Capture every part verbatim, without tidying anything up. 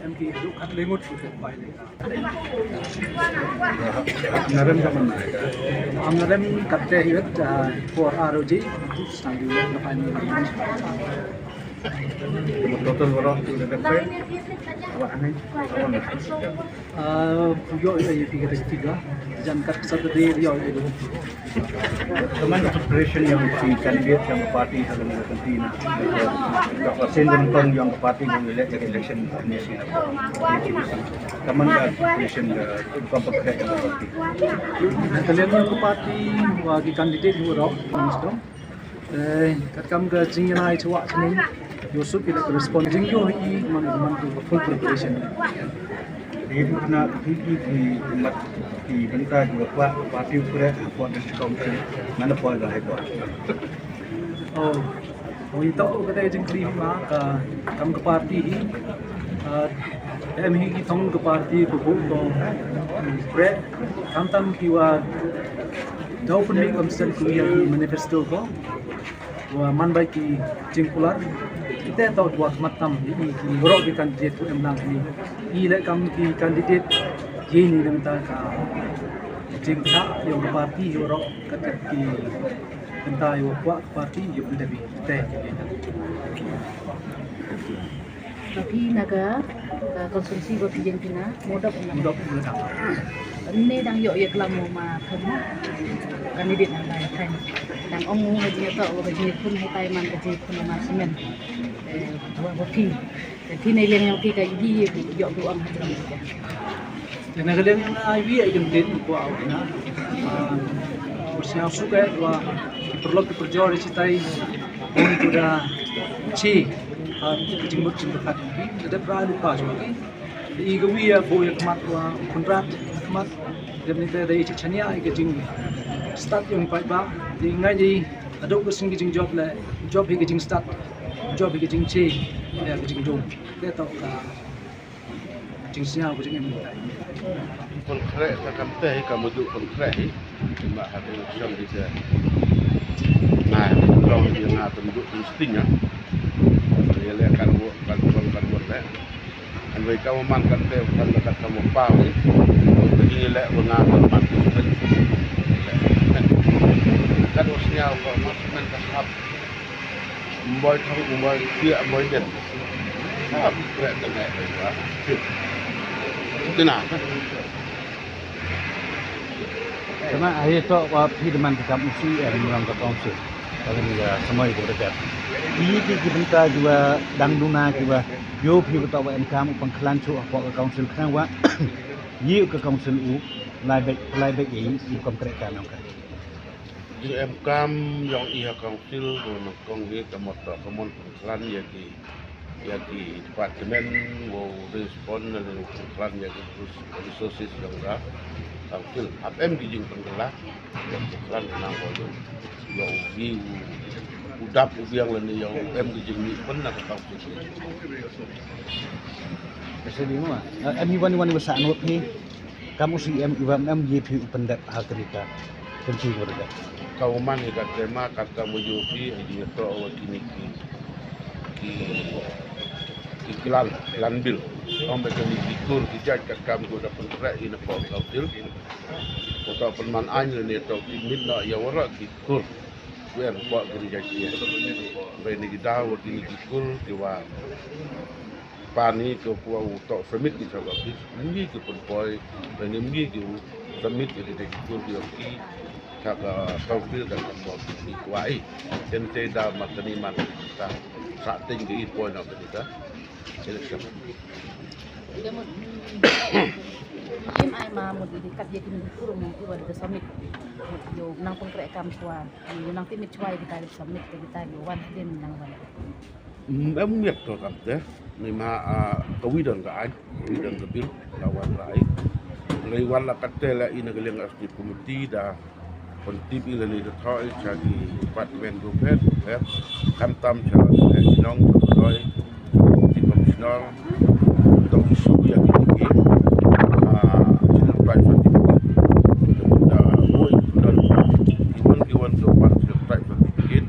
Em ki ruh kat lengut ku kat bai le. Ngarem ka mana? Am ngarem kat te hiwet for R O G sang di na pani. Total wara tu le pe. Wa anai. Ah, yo yo yo ki kata tiga. Jan kat Saturday yo yo. Kaman ka preparation ïa ki candidate ïa ka party ha ka lynti na. Ka percent nyngkong ïa ka party ha ka election ni shi. Kaman ka preparation ka ka party. Ka lynti ka party wa ki candidate ïa u rok nang sdom. Eh, katkam ka jingïaleh chwa chning. Yusuf ki la respond jingyo hi man man tu full preparation. Dei tu na ki ki ki mat ki bynta ki ba kwah party u kre kwah da chikom chi. Mana poi ba hai kwah. Oh, oh, ito ka dei jingkri ma ka kam ka party hi. Ah, em hi ki thong ka party ko ko ko. Pre kam tam ki wa dau pun mi kam sen ku ya manifesto ko. Wa man bai ki jingkular. Kita tau dua khmat tam di ki borok ki candidate tu em lang ni. I le kam ki candidate ye ni nangta ka jingkha yo ka party yo borok ka ki nangta yo kwah party yo nda bi te. Phi na ka, ka constituency ba phi jeng phi na, Mawdoh na. Mawdoh na. Ne dang ïoh ïa klam mo ma khem. Candidate na lai khem. Dang ong mo ka jingïatoh, ka jingïakhun hai tai man ka jingïakhun ma semen. Eh, wa wa phi. Phi ne leng ïa phi ka ïoh ïoh du ong ha jingïakhun. Te na ka liang ai wi ai kyntien ko au na. Ah, u sñiaw suk eh wa ki paralok ki parajor i chitai. Bun tu da chi. Ah, ki jingmut jingpyrkhat ki. Da dep ra lu pa jong ki. I ka wi ya bo ya khmat wa Conrad khmat. Dep ni te da i chi chania i ka jingstad yong paidbah. Dei ngai dei aduk ka sing ka jingjop le jop hi ka jingstad. Jop hi ka jingchi. Ya ka jingdum. Te tok ka Jingsñiaw ka jingim. Pynkhreh ka kam te hi ka mujur pynkhreh hi. Ki ma ha election di te. Nga long di nga tymjuk insting ya. Ye le kan wo kan wo kan wo le. An wei ka wo man kan te kan kan ka wo pa ni. Ko ni le wo nga kan man insting. Kan wo sñiaw ko mas men ka hap. Mboi thong mboi tia mboi den. Hap kreh tengah ba. Tina. Kama ahi to wa phi demand ka kam usi eh nang ka council. Kami ni ya semoi ko dekat. Ini ki ki bynta jua dang duna ki wa yo phi ko to wa em kam u pangkhlan chu ko ka council khnang wa. Yi ka council u lai bek lai bek yi u kam kreh ka nang ka. Jingem kam yong i ha council ko nang kong hi ka mot ka mon pangkhlan ya ki ya ki department wo respond na le pangkhlan ya ki resources yong ka council. Hap em ki jingpynkylla yong pangkhlan nang ko yong yong ki u dap u biang le yong em ki jingmih pyn na ka council. Kasi di mo ah. Em hi wan wan wa sa anot hi. Kam u C M i wa em ye phi u pyndep ha ka rika. Kan phi ngor da. Ka uman hi ka tema ka ka mo yo phi ai di to wa kini ki ki ki klan klan bil. Om be kini ki kur ki jaj ka kam ko da pyntrek ina po ka bil. Ko ta pynman ain ne to ki min na ya wara ki kur. Wer po ki jaj ki. Be ni ki da wa kini ki kur ki wa Pan hi ka kwah u toh submit ki chaka office, ngi ki pynpoi, ngi ngi ki u submit ki dei ki kur ki ong ki chaka council ka ka pon ki kwah i. Ken te da ma kani man ki ta sa teng ki poi na kani ka election. Im ai ma mut i di kat ye ki ni kur mo ki wan ka submit. Yo nang pengkrek kam chwa, yo nang timit chwa i di ka submit ki ta yo wan hadien nang wan. Em miet to kam te ni ma ka wi don ka ai wi don ka bil ka wan ka ai. Ngai wan la kat te la ina ka leng asti committee da kon tip ila ni ka thoi cha ki department go pet go pet kam tam cha la ni nong thoi ti commissioner to isu ya ki ki a china pai certificate da wo i don ki wan ki wan to pai certificate.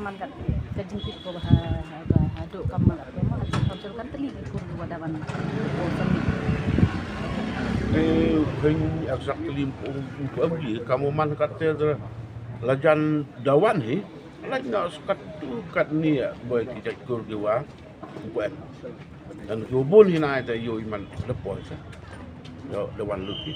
man kat ka jingtip ko ba ha, ha, ha, haduh kam man kat ko man kat kam sel kan teli ki kur ki wada man. Te phin exact teli pu pu pu kam man kat te la jan dawan hi. Laj na skat tu kat ni ya boy ki jait kur ki wa. Pu em. Dan ki bun hi na te yo iman lepoh sa. Yo dawan luti.